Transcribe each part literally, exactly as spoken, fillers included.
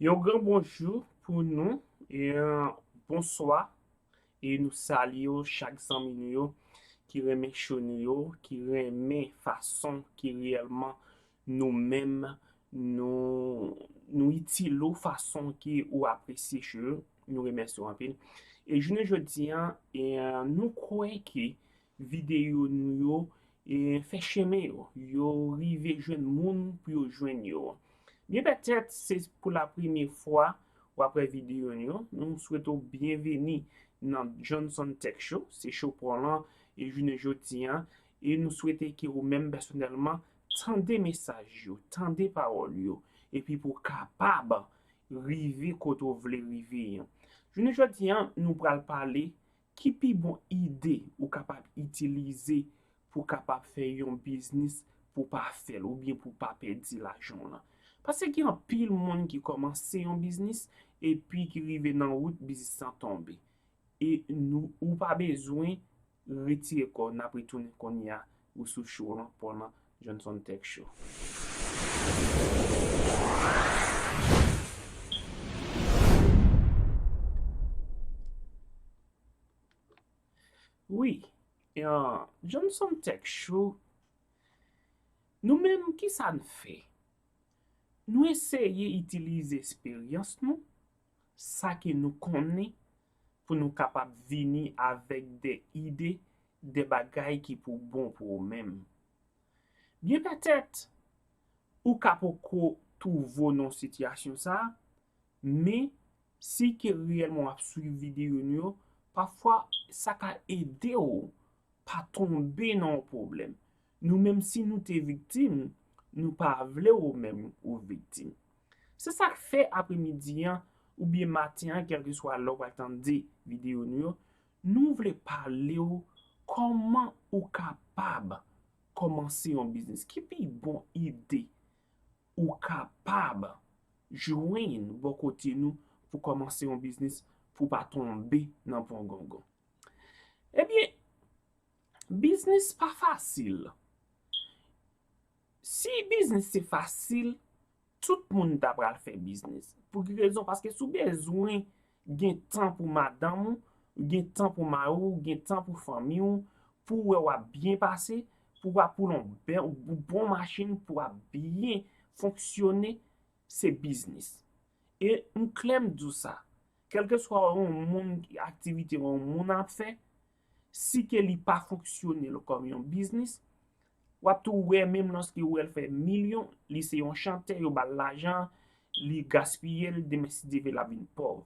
Yon gran bonjou pou nou, e, bonswa, e nou salye yo chak zanmi nou yo ki renmen show nou yo, ki renmen fason ki reyèlman nou menm nou, nou itil ou, fason ki ou apresye show yo, nou remèsye w anpil. E jounen jodi a, e, nou kwè ke videyo nou yo, e, fè chemen yo, yo rive jwenn moun pou yo jwenn yo. Byen petèt se pou la premye fwa w ap wè videyo nou yo, nou swete w byenveni nan Johnson Tech Show, se show pa w lan, e jounen jodi a, e nou swete ke ou menm pèsonèlman tande mesaj yo, tande pawòl yo, epi pou w kapab rive kote w vle rive an. Jounen jodi a, nou pral pale ki pi bon ide ou kapab itilize pou kapab fè yon biznis pou pa fè l oubyen pou pa pèdi lajan w lan. Paske gen anpil moun ki kòmanse yon biznis epi ki rive nan wout biznis lan tonbe. E nou, ou pa bezwen retire kò w, n ap retounen kounye a, ou sou show lan, pa w lan, Johnson Tech Show. Wi, e, Johnson Tech Show, nou menm, kisa n fè? Nou eseye itilize esperyans nou, sa ke nou konnen, pou nou kapab vini avèk de ide, de bagay ki pou bon pou ou menm. Byen petèt, ou ka poko twouve w nan sitiyasyon sa a, men si ke reyèlman w ap swiv videyo nou yo, pafwa sa ka ede w pa tonbe nan yon pwoblèm. Nou menm, si nou te viktim, nou pa vle ou menm ou viktim. Se sa k fè apremidi an oubyen maten an, kèlkeswa lè w pral tande videyo nou yo, nou vle pale w kòman ou kapab kòmanse yon biznis. Ki pi bon ide ou kapab jwenn bò kote nou pou kòmanse yon biznis, pou w pa tonbe nan pongongon? Ebyen, biznis pa fasil. Si biznis te fasil, tout moun ta pral fè biznis. Pou ki rezon? Paske si w bezwen gen tan pou madanm ou, gen tan pou mari w, gen tan pou fanmi w, pou w wè w ap byen pase, pou w ap woule yon bèl, yon bon machin, pou w ap byen fonksyone, se biznis. E m klè m di w sa, kèlkeswa yon moun, aktivite yon moun ap fè, si ke li pa fonksyone l kòm yon biznis, w ap tou wè, menm lòske ou wè l fè milyon, li se yon chantè, yo ba l lajan, li gaspiye l, demen si Dye vle l ap vin pòv.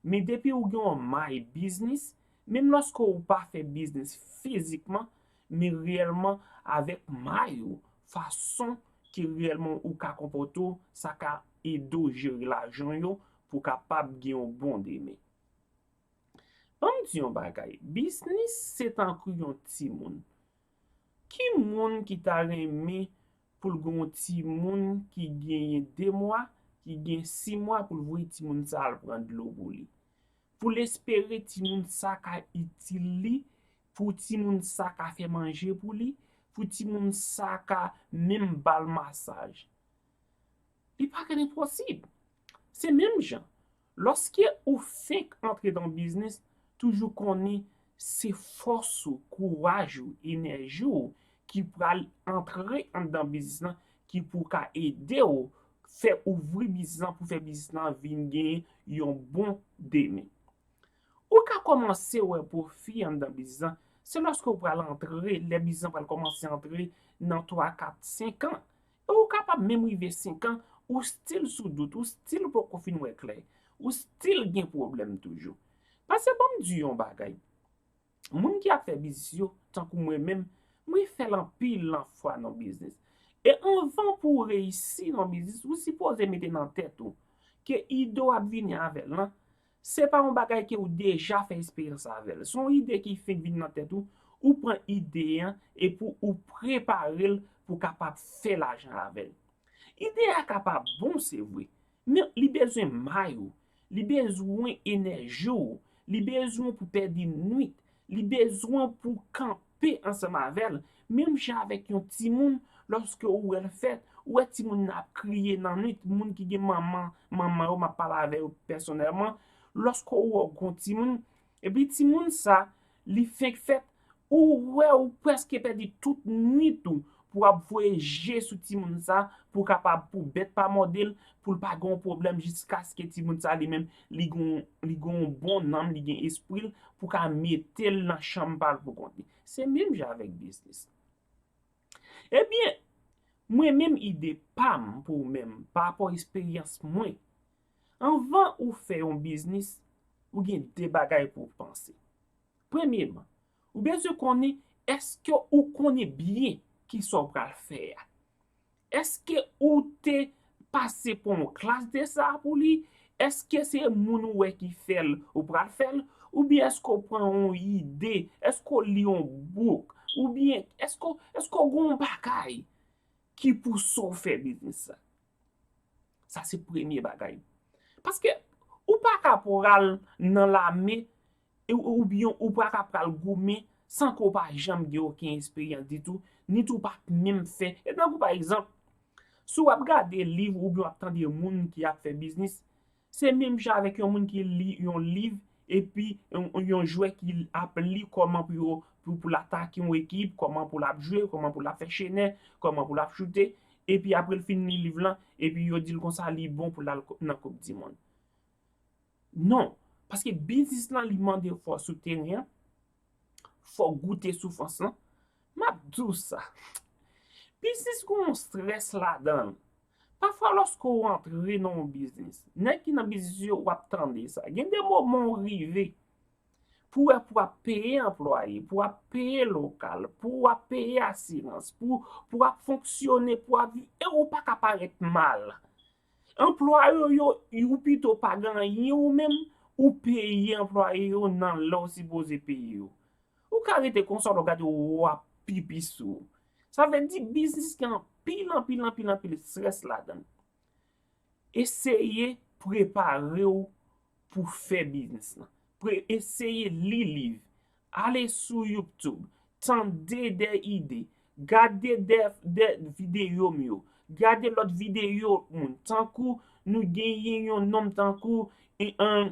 Men depi ou gen yon may biznis, menm lòske ou pa fè biznis fizikman, men reyèlman avèk may ou, fason ke reyèlman ou ka konpòte w, sa ka ede w jere lajan yo pou w kapab gen yon bon demen. Ban m di yon bagay, biznis se tankou yon timoun. Ki moun ki ta renmen pou l gen yon timoun ki genyen de mwa, ki gen sis mwa, pou l voye timoun sa al pran dlo pou li? Pou l espere timoun sa ka itil li, pou timoun sa ka fè manje pou li, pou timoun sa ka menm ba l masaj? Li pa genyen posib. Se menm jan, lòske ou fenk antre nan biznis, toujou konnen se fòs ou, kouraj ou, enèji w ki pral antre anndan biznis lan, ki pou ka ede w fè ouvri biznis lan, pou fè biznis lan vin gen yon bon demen. Ou ka kòmanse wè pwofi anndan biznis lan, se lòske w pral antre, lè biznis lan pral kòmanse antre nan twa, kat, senk an. E ou kapab menm rive senk an, ou still sou dout, ou still poko fin wè klè, ou still gen pwoblèm toujou. Paske ban m di yon bagay, moun ki ap fè biznis yo, tankou mwen menm, mwen fè l anpil lan fwa nan biznis. E anvan pou w reyisi nan biznis, ou sipoze mete nan tèt ou ke ide w ap vini avè l lan, se pa yon bagay ke ou deja fè esperyans avè l. Se yon ide ki fenk vin nan tèt ou, ou pran ide an epi ou prepare l pou w kapab fè lajan avè l. Ide a kapab bon, se vre, men li bezwen may ou, li bezwen enèji w, li bezwen pou pèdi nwit, li bezwen pou kanpe ansanm avè l, menm jan avèk yon timoun, lòske ou wè l fèt, Ou wè timoun nan ap kriye nan nwit, moun ki gen manman, manman yo, m ap pale avè yo pèsonèlman. Lòske ou wè w gen yon timoun, epi timoun sa, li fenk fèt, ou wè ou prèske pèdi tout nwit ou pou w ap voye je sou timoun sa, pou w kapab, pou bèt pa mòde l, pou l pa gen yon pwoblèm jiskaske timoun sa li menm, li gen, li gen yon bon nanm, li gen espri l, pou ka mete l nan chanm pa l pou kont li. Se menm jan avèk biznis. Ebyen, mwen menm ide pa m pou ou menm, pa rapò esperyans mwen. Anvan ou fè yon biznis, ou gen de bagay pou w panse. Premyeman, ou bezwen konnen èske ou konnen byen kisa w pral fè a. Èske ou te pase pran yon klas de sa pou li? Èske se moun ou wè ki fè l, ou pral fè l? Oubyen èske w pran yon ide? Èske w li yon bouk? Oubyen èske, èske w gen yon bagay ki pouse w fè biznis sa? Sa se premye bagay. Paske ou pa ka pral nan lame, e, oubyen ou pa ka pral goumen san ke w pa janm gen okenn esperyans ditou, ni tou w pa t menm fè. E tankou pa egzanp, si w ap gade liv oubyen w ap tande moun ki ap fè biznis, se menm jan avèk yon moun ki li yon liv, epi yon, yon jwè ki ap li kòman pou yo, pou, pou l atake yon ekip, kòman pou l ap jwe, kòman pou l ap fè chenè, kòman pou l ap choute, epi apre l fin li liv lan, epi yo di l konsa li bon pou l al ko-, nan koup di mond. Non, paske biznis lan li mande fò w sou teren an, fò w goute soufrans lan. M ap di w sa, biznis gen yon strès ladan l. Pafwa lòske w antre nan yon biznis, nèg ki nan biznis yo, w ap tande sa. Gen de moman w rive pou w wè pou w ap peye anplwaye, pou w ap peye lokal, pou w ap peye asirans, pou, pou w ap fonksyone, pou w ap viv, e ou pa ka parèt mal. Anplwaye yo, yo, ou pito pa gen anyen ou menm, ou peye anplwaye yo nan lè w sipoze peye yo. Ou ka rete konsa, w gade w ap pipi sou ou. Sa vle di biznis gen anpil, anpil, anpil, anpil strès ladan l. Eseye prepare w pou fè biznis lan. Pre-, eseye li liv. Ale sou YouTube, tande de ide, gade de, de videyo m yo, gade lòt videyo moun, tankou nou genyen yon nonm tankou, e, an,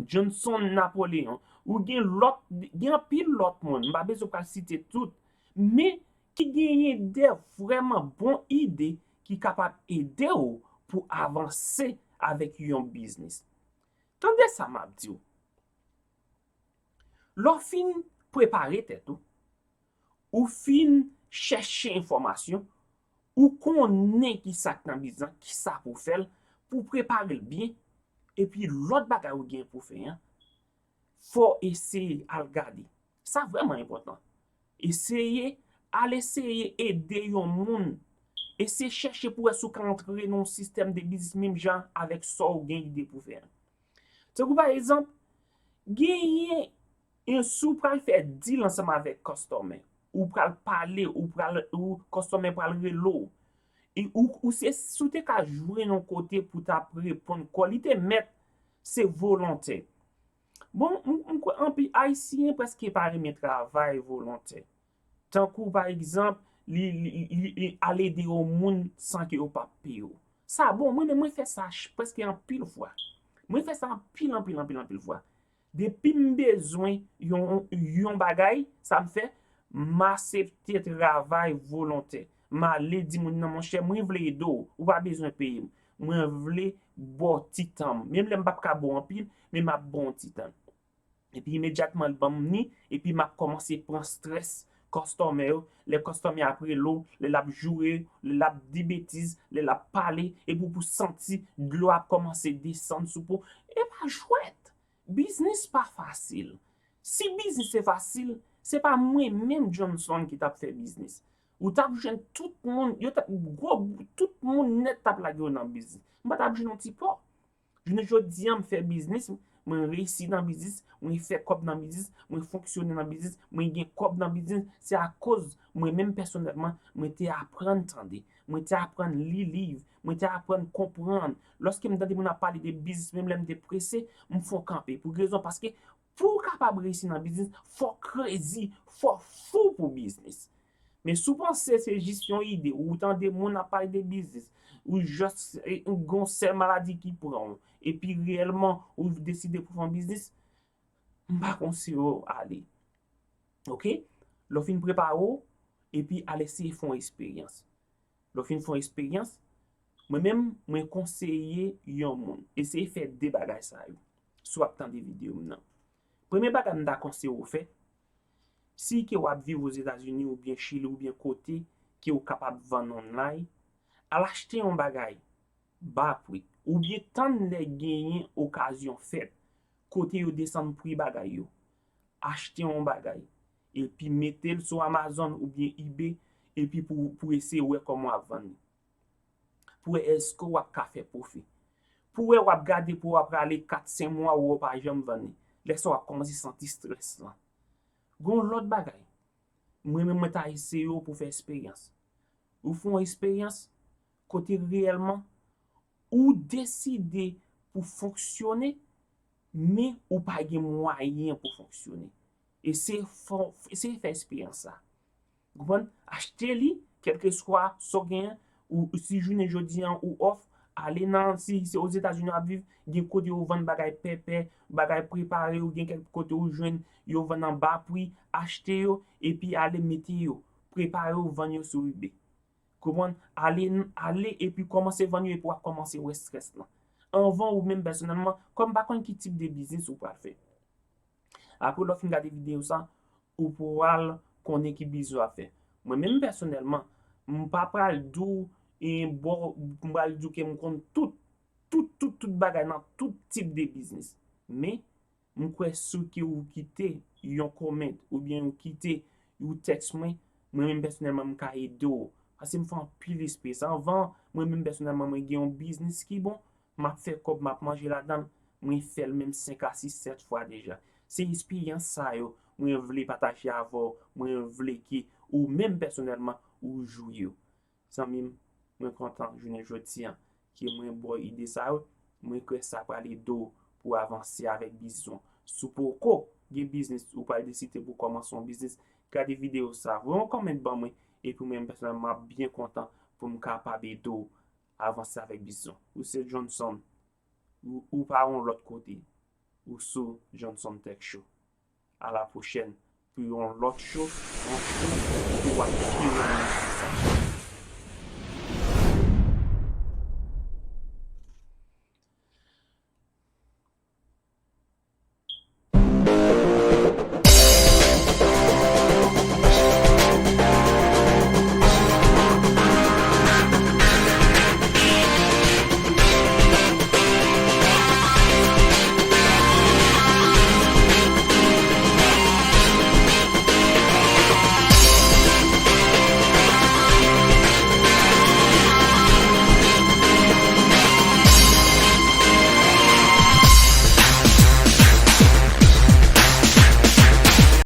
Johnson Napoléon. Ou gen lòt, gen anpil lòt moun, m pa bezwen pral site tout, men ki genyen de vrèman bon ide ki kapab ede w pou avanse avèk yon biznis. Tande sa m ap di w. Lè w fin prepare tèt ou, ou fin chèche enfòmasyon, ou konnen ki sa k nan biznis lan, ki sa pou w fè l, pou w prepare l byen, epi lòt bagay ou gen pou w fè an, fò w eseye al gade. Sa vrèman enpòtan. Eseye, al eseye ede yon moun. Eseye chèche pou w wè si w ka antre nan yon sistèm de biznis menm jan avèk sa w gen ide pou w fè an. Tankou pa egzanp, genyen, e si w pral fè deal ansanm avèk kòstòmè, ou pral pale, ou pral, ou kòstòmè pral rele w, e ou, ou se, si w te ka jwenn yon kote pou w t ap reponn kò, li te mèt, se volontè. Bon, m, m kwè anpil Ayisyen prèske pa renmen travay volontè. Tankou, pa egzanp, li, li, li, li al ede yon moun san ke yo p ap peye w. Sa bon, mwen menm, mwen fè sa ch-, prèske anpil fwa. Mwen fè sa anpil, anpil, anpil, anpil fwa. Depi m bezwen yon, yon bagay, sa m fè, m aksepte travay volontè. M ale di moun nan, monchè, mwen vle ede w, ou pa bezwen peye m. Mwen vle ba w ti tan m. Menm lè m p ap ka ba w anpil, men m ap ba w yon ti tan. Epi imedyatman l ban m ni, epi m ap kòmanse pran strès kòstòmè yo. Lè kòstòmè ap rele w, lè l ap joure, lè l ap di betiz, lè l ap pale, epi w pou santi dlo ap kòmanse desann sou po. E pa jwèt! Biznis pa fasil. Si biznis te fasil, se pa mwen menm Johnson ki t ap fè biznis. Ou t ap jwenn tout moun, yo t ap, gwo, tout moun nèt t ap lage yo nan biznis. M pa t ap jwenn yon ti pò. Jounen jodi a, m fè biznis, mwen reyisi nan biznis, mwen fè kòb nan biznis, mwen fonksyone nan biznis, mwen gen kòb nan biznis. Se akoz mwen menm pèsonèlman, mwen te aprann tande, mwen te aprann li liv, mwen te aprann konprann. Lòske m tande moun ap pale de biznis, menm lè m te prese, m fè w kanpe. Pou ki rezon? Paske pou w kapab reyisi nan biznis, fò w krezi, fò w fou pou biznis. Men si w panse se jis yon ide, ou tande moun ap pale de biznis, ou jis gen yon sèl maladi ki pran w, epi reyèlman ou deside pou fè yon biznis, m pa konseye w ale. Oke? Lè w fin prepare w, epi al eseye fè yon eksperyans. Lè w fin fè yon eksperyans, mwen menm, mwen konseye yon moun, eseye fè de bagay sa yo, si w ap tande videyo m nan. Premye bagay m ta konseye w fè, si ke w ap viv Ozetazini oubyen Chili oubyen kote ke w kapab vann online, al achte yon bagay ba pri, oubyen tann lè genyen okazyon fèt, kote yo desann pri bagay yo. Achte yon bagay, epi mete l sou Amazon oubyen eBay, epi pou, pou eseye wè kòman w ap vann li. Pou wè èske w ap ka fè pwofi. Pou wè w ap gade pou w ap rale kat, senk mwa ou w pa janm vann li. Lè sa w ap kòmanse santi strès lan. Gon lòt bagay. Mwen menm mwen ta eseye w pou fè eksperyans. Ou fè yon eksperyans kote reyèlman ou deside pou fonksyone, men ou pa gen mwayen pou fonksyone. Eseye fè, eseye fè eksperyans sa. Ou konprann? Achte li, kèlkeswa sa w genyen, ou si jounen jodi an ou off, ale nan, si se Ozetazini w ap viv, gen kote yo vann bagay pèpè, bagay prepare, ou gen kèk kote ou jwenn yo vann an ba pri, achte yo, epi ale mete yo, prepare yo, vann yo sou eBay. Konprann? Ale, ale epi kòmanse vann yo epi w ap kòmanse wè strès lan. Anvan ou menm pèsonèlman, kòm m pa konn ki tip de biznis ou pral fè. Apre lè w fin gade videyo sa, ou pral konnen ki biznis w ap fè. Mwen menm pèsonèlman, m pa pral di w, e, bon, m pral di w ke m konn tout, tout, tout, tout bagay nan tout tip de biznis. Men, m kwè si ke ou kite yon comment oubyen ou kite ou tèks mwen, mwen menm pèsonèlman m ka ede w. Paske m fè anpil eksperyans. Anvan, mwen menm pèsonèlman mwen gen yon biznis ki bon, m ap fè kòb, m ap manje ladan l, mwen fè l menm senk a sis, sèt fwa deja. Se eksperyans sa yo mwen vle pataje avè w, mwen vle ke ou menm pèsonèlman ou jwi yo. Zanmi m, mwen kontan jounen jodi an ke mwen ba w ide sa yo, mwen kwè sa pral ede w pou w avanse avèk biznis ou. Si w poko gen biznis, ou pral deside pou kòmanse yon biznis, gade videyo sa, voye yon comment ban mwen, epi mwen menm pèsonèlman m ap byen kontan pou m kapab ede w avanse avèk biznis ou. Ou se Johnson, ou, ou pa yon lòt kote, ou sou Johnson Tech Show. A la pwochèn pou yon lòt show, yon show pou w ap pi renmen sa.